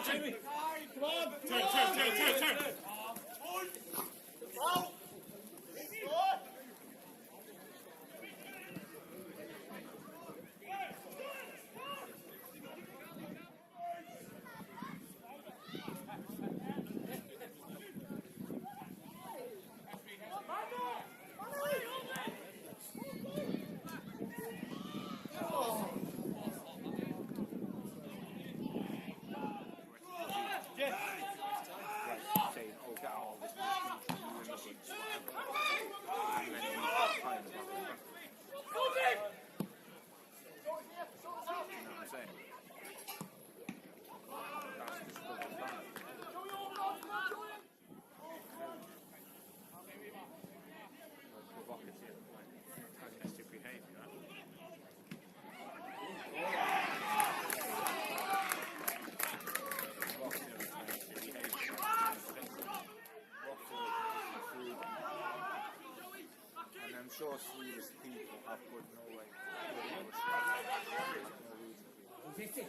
Jamie. Come on. Turn, turn, turn, turn, turn. Like saying, oh, get out of this country, you immigrants, whatever. And then you kind of have it back. You know what I'm saying? That's just double down. Like provocative, like antagonistic behaviour. Provocative antagonistic behaviour. Waffle and food. And I'm sure Swedish people have put Norway, Norwegian people.